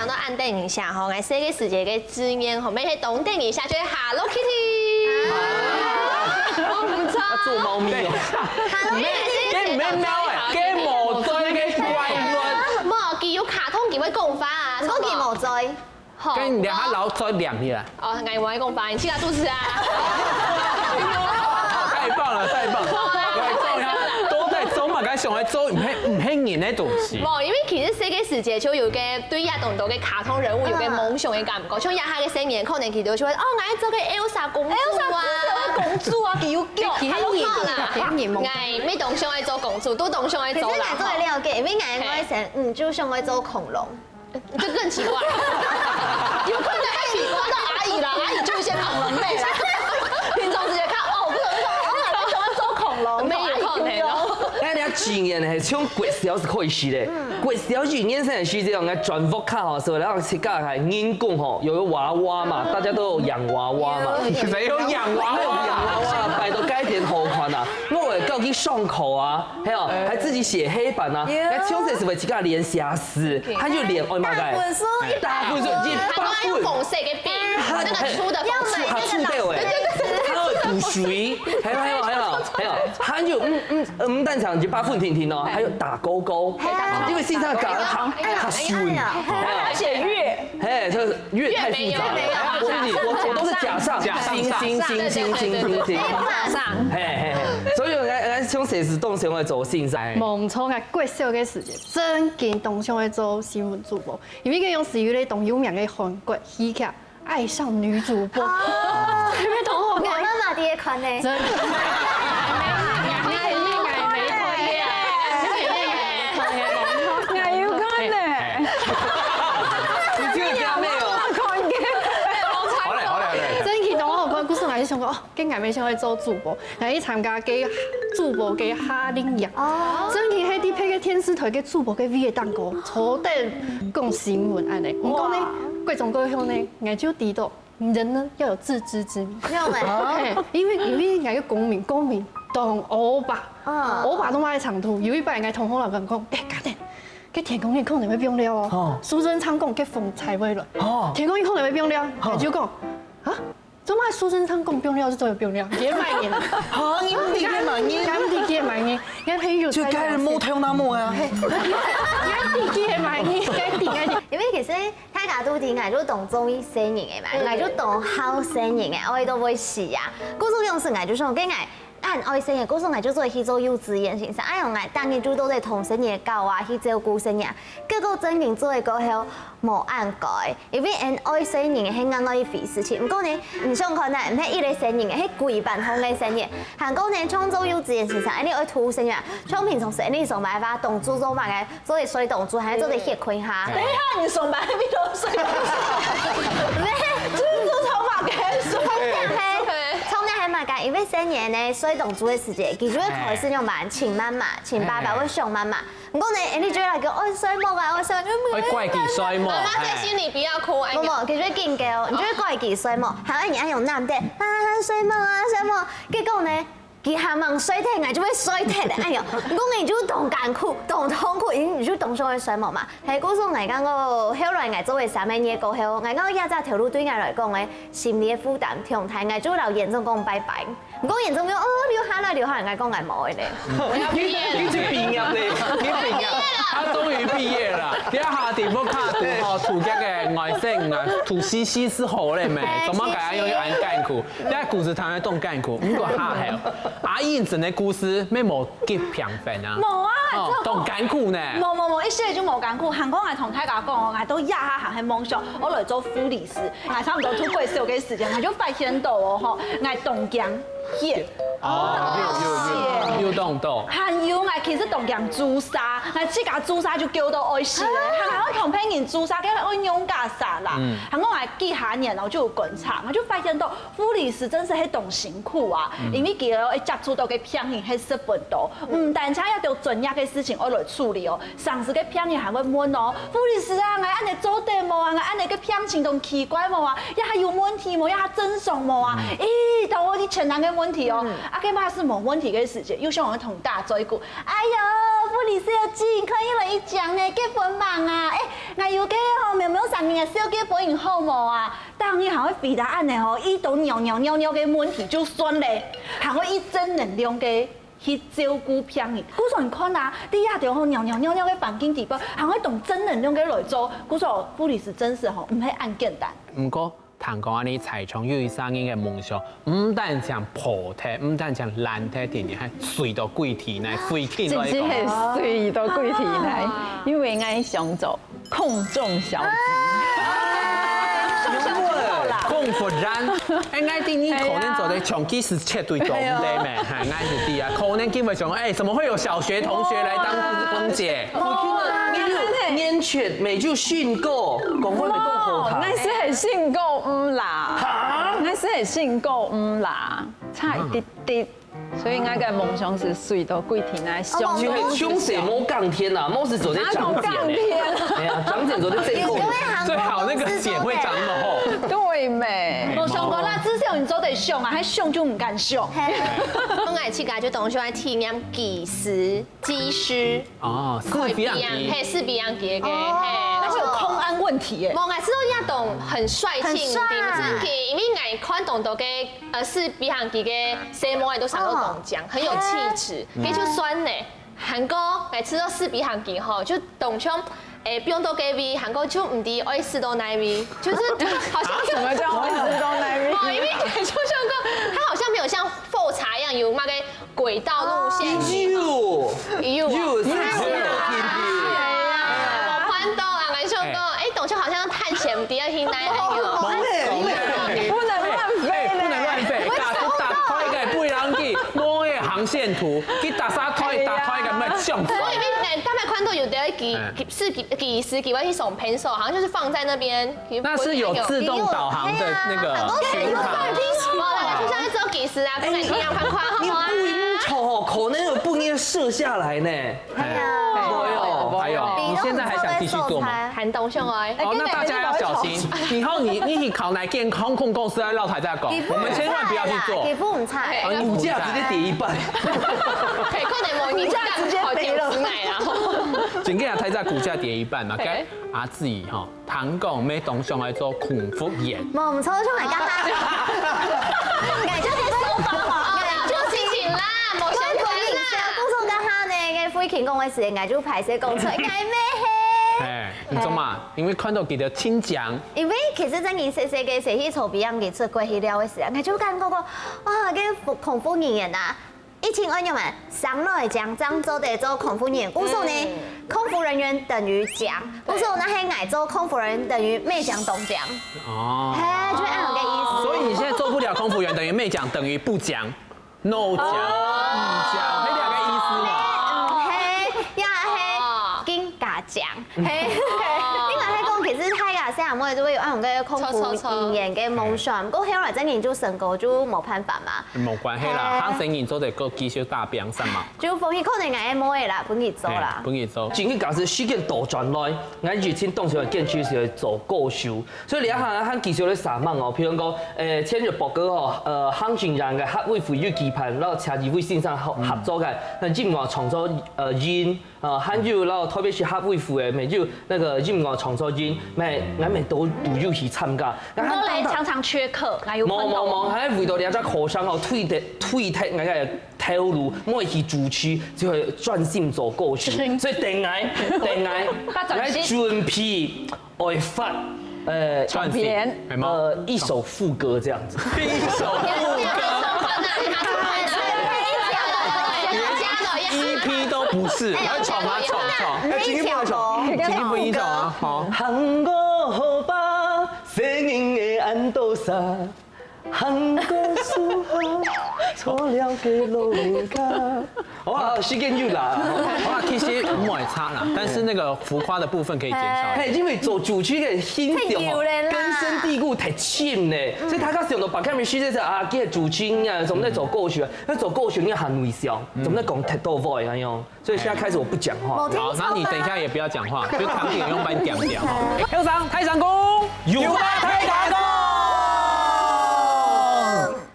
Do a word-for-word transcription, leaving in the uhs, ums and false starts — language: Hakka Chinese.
講到恁等一下吼，𠊎細个時節个志願吼，乜係當等一下就係 Hello Kitty。哦，不錯。做貓咪哦。 Hello Kitty，跟没猫哎，跟没嘴个怪物。無，佢有卡通，佢會講話啊。講佢無嘴，好。跟你兩下老嘴兩起來。哦，𠊎無愛講話，你去他肚子啊。太棒了，太棒了！我來講一下，都在做嘛，該想來做，毋係毋係人的東西。無，因為其實細个時節就有个對這當多个卡通人物有个夢想的感覺，像這下个細人可能佢就會，哦，𠊎愛做个Elsa公主啊。公主啊，佢有腳，佢很野，佢很野夢。哎，你當想愛做公主，都當想愛做啦。可是𠊎做得了解，因為𠊎應該想，嗯，就想愛做恐龍。這更奇怪。有可能他喜歡到阿姨啦，阿姨就會先恐龍妹啦。平常時節看，哦，不能說，哦，𠊎想愛做恐龍，沒有可能哦。那你要幾年呢？從國小就開始咧，國小一年生的時節，𠊎轉屋下吼，所以然後自家還人工吼，有个娃娃嘛，大家都有養娃娃嘛。誰有養娃還有養娃？娃娃，拜託該點好看啊！我會叫佢上課啊，還有還自己寫黑板啊，那秋水是不是自家練寫字，他就練愛嘛个。打分數，打分數，一百分。他都要用紅色个筆，那個粗的紅色。好粗掉哎，還有補習，還有還有還有還有，還有嗯嗯嗯，但場就八分婷婷哦，還有打勾勾，因為現在搞得好，哎呀，好順，而且越哎，這個越太複雜了。我自己我我都是假上，假上星星星星星星星星，馬上。嘿嘿嘿，所以我來來從誰是動誰會走心上。無錯，𠊎國小个時節，真經當想愛做新聞主播，因為佢用時有咧當有名个韓國戲劇《愛上女主播》，特別同學我媽媽第一款呢，真的，𠊎有看呢，我有看呢。你這個家妹哦，好嘞好嘞好嘞。真經同學講故事，𠊎就想講哦，跟𠊎妹想愛做主播，𠊎去參加个主播个夏令營。哦，真經係特別个電視台个主播个位个當高，坐等講新聞恁呢。毋過呢，各種各樣呢，𠊎就知道人呢要有自知之明。沒有沒有，嘿，因為因為𠊎个公民公民當歐巴，嗯歐巴都愛長途。有一擺，𠊎同學老講，哎，家等，該天光日可能會放尞哦。蘇貞昌講該風颱會來，哦天光日可能會放尞，𠊎就講啊，做麼蘇貞昌講放尞就做得放尞，也買年了。啊，你們理解嗎？你他們理解買年，你看朋友就該motel那麼啊，嘿，你看理解買年，該理解。因為其實大家都知，𠊎就當中意細人个嘛，𠊎就當好細人个，愛到會死啊。故所用時，𠊎就想，跟𠊎恁愛細人，故所𠊎就做去做幼稚園先生，哎喲，𠊎當日就都在同細人搞啊，去照顧細人。結果真經做个過後，無恁該，因為恁愛細人个係另外一回事情。毋過呢，你想看啊，毋係一個細人个，係規班項个細人。還過呢，創造幼稚園先生，恁呢愛顧細人，像平常時恁呢上班話，當注重麼个，做得睡當晝，還做得歇睏下。等一下，你上班還沒有睡？沒，就是做超嘛，該睡。係，從來還蠻該，因為細人呢，睡當晝个時節，佢就會開始用慢，請媽媽，請爸爸，會想媽媽。毋過呢，恁呢就會來講，哦，睡目啊，哦，睡目。會怪佢睡目。媽媽在心裡不要哭，哎無無，佢就會緊叫，你就會怪佢睡目，還愛你愛用攬的，啊，睡目啊，睡目。結果呢，佢還吂睡忒，𠊎就會睡忒了，哎喲，毋過呢，你就當艱苦，當痛苦，因為你就當想愛睡目嘛。係，故所𠊎講過，後來𠊎做了三個月過後，𠊎講這隻頭路對𠊎來講呢，心理个負擔忒大，𠊎就摎院長講拜拜。 毋過院長講，哦，留下來，留下來，𠊎講𠊎無愛咧。你你去畢業咧，你畢業。他終於畢業了，這下在屋下讀吼，讀這個外省啊，讀西西是好咧咩？怎麼感覺用恁艱苦？這故事聽來當艱苦，毋過還好。阿英真个故事，乜無幾平凡啊。無啊，哦，當艱苦呢。無無無，一息就無艱苦。還講𠊎同大家講哦，𠊎到這下還係夢想，𠊎來做護理師。 𠊎差毋多讀國小个時間，𠊎就發現到哦吼，𠊎當驚血，哦，有有有有當多。還有𠊎其實當驚注射，𠊎自家注射就驚到愛死了，還愛同別人注射，該愛仰結煞啦。還過𠊎幾下年哦就有觀察，𠊎就發現到護理師真係係當辛苦啊，因為佢愛接觸到个病人係十分多，毋單淨愛對專業个事情愛來處理哦， 常時个病人還會問哦，護理師啊，𠊎恁呢做得無啊？𠊎恁呢个病情當奇怪無啊？這下有問題無？這下正常無啊？咦，當多一千零个問題哦。啊，該嘛係無問題个時節，又想愛同大家做一句，哎喲，護布里斯有緊，看一人一張呢，結婚吂啊？哎，𠊎有个吼，苗苗生日个手機分你好無啊？當你還會回答恁呢吼，一兜尿尿尿尿个問題就算咧，還會一正能量个去照顧病人。故所你看啊，在這條吼尿尿尿尿个環境底背，還會當正能量个來做。故所布里斯真實吼，毋係恁簡單。毋過 聽講恁呢，在場有一儕人个夢想，毋單淨破忒，毋單淨爛忒，定定還睡到鬼地內，飛起來講。真正係睡到鬼地內，因為𠊎想做空中小姐。空服員，哎，𠊎知你可能做得長期係絕對做毋得咩，哈，𠊎係知啊，可能今晡想，哎，怎麼會有小學同學來當空姐？ 年前美就訓過，講話會當好聽。𠊎係係訓過毋啦，𠊎係係訓過毋啦，差一滴滴，所以𠊎个夢想係睡到鬼地內，想就係想死無降天啊，無係做得長剪的。哎呀，長剪做得最後。最好那個剪會長那麼厚。對咩？無想過啦，至少你做得想啊，還想就毋敢想。𠊎自家就當想愛體驗機師。 機師。哦，試飛行機。係，試飛行機个，係。但是有空安問題耶。無，𠊎試著這種很帥氣，很帥。頂真氣，因為𠊎看當多个，呃，試飛行機个細妹仔都生到當靚，很有氣質，該就算呢。還過，𠊎試著試飛行機吼，就當像，誒，放到該位，還過就毋知愛試到哪位，就是好像什麼叫愛試到哪位？哦，因為就像講，它好像沒有像火車一樣有那個 軌道路線。有，有，有，是有，有，有。我看到啊，𠊎想講，哎，當像好像探險，毋知愛去哪位哦。無咧，無咧。不能亂飛呢。哎，不能亂飛，打，打開个飛行機，摸个航線圖，去打沙推，打開个，毋係像。所以你，你大概看到有的機，哎。機，是機，機師機會去上便所，好像就是放在那邊。 那是有自動導航的那個巡航。無啦，就像那隻機師啊，不能一樣看看好啊。你不應酬哦，可能有不應該射下來呢。哎呀，哎呦，你現在還想繼續做嗎？寒冬兄哎。哦，那大家要小心，以後你，你去考哪間航空公司要繞台再講，我們千萬不要去做。給付我們菜。哦，你股價直接跌一半。可以，可能某一年股價直接跌了。真个啊，台灣股價跌一半嘛，該阿志吼， 聽講，你當想愛做空服員。無，毋錯，就𠊎剛剛，𠊎就係，𠊎就係，啦，無相關啦。故所剛剛呢，該飛行講个時間，𠊎就歹勢講出來，𠊎乜係。哎，你做麼？因為看到佢个親像。因為其實真經細細个時去坐飛行機出國去尞个時間，𠊎就感覺講，哇，該空服人員啊， 一定愛仰般，生來靚正做得做空服員。故所呢，空服人員等於靚，故所若係𠊎做空服人等於乜靚當靚。哦。係，就恁樣个意思。所以你現在做不了空服員，等於乜靚，等於不靚，no靚，毋靚，係這個意思嘛？係，也係更加靚。 係，另外係講，其實大家細阿妹都會有恁樣个空服人員个夢想，毋過後來真經就升高就無辦法嘛。無關係啦，後生人做得過繼續打拚先嘛。就分佢可能𠊎个妹仔啦，分佢做啦。分佢做。今日假使時間倒轉來，𠊎以前當時个堅持係做歌手，所以這下還繼續咧啥忙哦，譬如講，誒，前日報告哦，呃，行政院个客委會有舉辦，然後請一位先生合合作个，那音樂創作，呃，人 啊，還有咯，特別係客委會个，乜有那個音樂創作人，乜，𠊎乜都，都有去參加。𠊎還當，常常缺課，𠊎有看到。無，無，無，還為到這隻課程哦，推忒，推忒𠊎个頭路，毋愛去主持，就會專心做歌手。所以等𠊎，等𠊎，𠊎準備愛發，呃，唱片。係無？呃，一首副歌這樣子。一首副歌。連 E P都不是，還唱啊，唱，唱。哎，今天不能唱，今天不能唱啊，好。 哇，時間又來了。哇，其實毋會差啦，但是那個浮誇的部分可以減少一點。嘿，因為做主持个形象哦，太油了啦。根深蒂固太深了，所以大家想到別个時節啊，這个主持人啊，怎麼在做歌手啊？那做歌手你很內向，怎麼在講太多話啊？所以現在開始我不講話。好，那你等一下也不要講話，就躺平，用幫你點掉哈。後生，大聲公，有話大聲公。